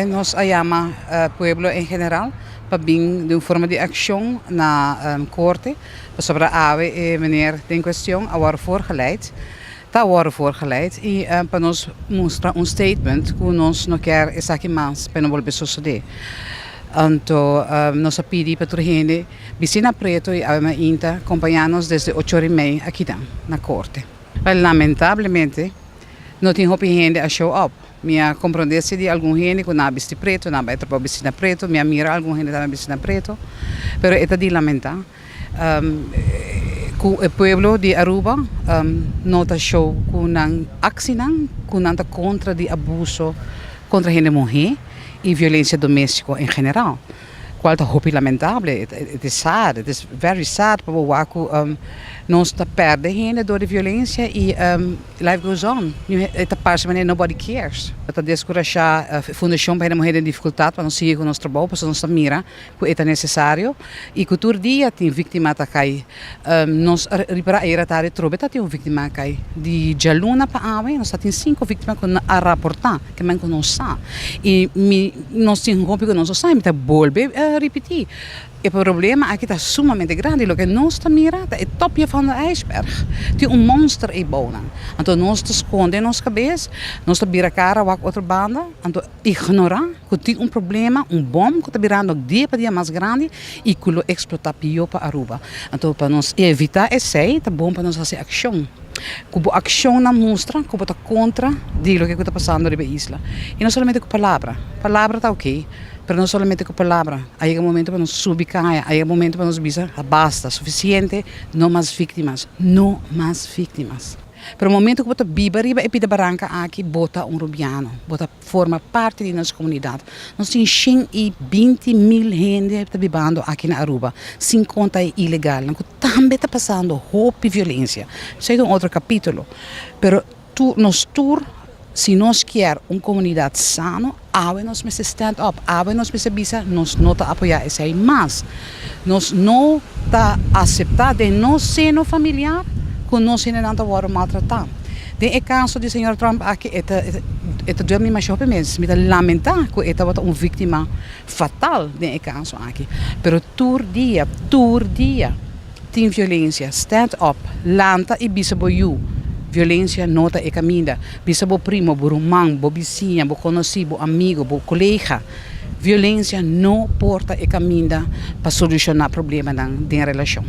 Nos a yama pueblo en general pa bin den un forma di accion na corte pasobra awe e meneer den cuestion a worde voorgeleid, ta worde voorgeleid y pa nos mustra un statement cu nos no kier esaki mas pa e no bolbe sosode. Anto nos a pidi pa tur hende bisti na preto y awe mainta compaña nos desde ocho ora y mei akinan na corte. Lamentablemente no tin hopi hende a show up. Mi a comprende si di algun hende cu nan a bisti preto, nan a bay trabao bisti na preto, mi a mira algun hende tambe bisti na preto, pero e ta di lamenta cu e pueblo di Aruba no ta show cu nan accinan cu nan ta contra di abuso contra hende muhe y violencia domestico en general. Cual ta hopi lamentable, it is sad, it is very sad pa bo wak cu nos ta perde hende door di violencia y life goes on, e ta parce manera nobody cares. Ta descurasha Fundacion pa Hende Muher den Dificultad pa nos sigui cu nos trabou pasobra nos ta mira cu e ta necesario y cu tur dia tin victima ta cay. Nos a ripara ayera tardi trobe ta tin un victima a cay. Di djaluna pa awe nos ta tin cinco victima cu a raporta. Ke men ku nos sa. I mi, nos tin hopi ku nos no sa, i mi ta bolbe ripití, e problema aki ta sumamente grandi. Loke nos ta mira ta e topje van de ijsberg. Tin un monster ei bounan. Anto nos ta skonde nos kabes, nos ta bira kara wak otro banda, anto ignorá ku tin un problema, un bòm ku ta birando dia pa dia mas grandi i ku lo eksplotá pió pa Aruba. Anto pa nos evitá esei ta bon pa nos hasi akshon. Ku bo akshonnan mustra ku bo ta kontra di loke ku ta pasando riba e isla. I no solamente ku palabra. Palabra ta oke, pero no solamente ku palabra. A yega momento pa nos subi kaya, a yega momento pa nos bisa, basta, sufisiente, no mas víktimas, no mas víktimas. Pero momento ku bo ta biba riba e pida baranka aki, bo ta un rubiano, bo ta forma parti di nos comunidad. Nos tin 120 mil hende ta bibando aki na Aruba, sin conta e ilegalnan cu tambe ta pasando hopi violencia. Esey ta un otro capitulo. Pero tur, nos tur, si nos kier un comunidad sano, awe nos mester stand up, awe nos mester bisa nos no ta apoya esey mas. Nos no ta acepta den nos seno familiar cu nos hendenan ta wordo maltrata. Den e caso di señor Trump aki e ta e ta duel mi masha hopi mes. Mi ta lamenta cu e tabata un victima fatal den e caso aki. Pero tur dia, tur dia tin violencia. Stand up, lanta y bisa bo yu, violencia no ta e caminda. Bisa bo primo, bo ruman, bo bisiña, bo conoci, bo amigo, bo colega, violencia no por ta e caminda pa soluciona problemanan den relacion.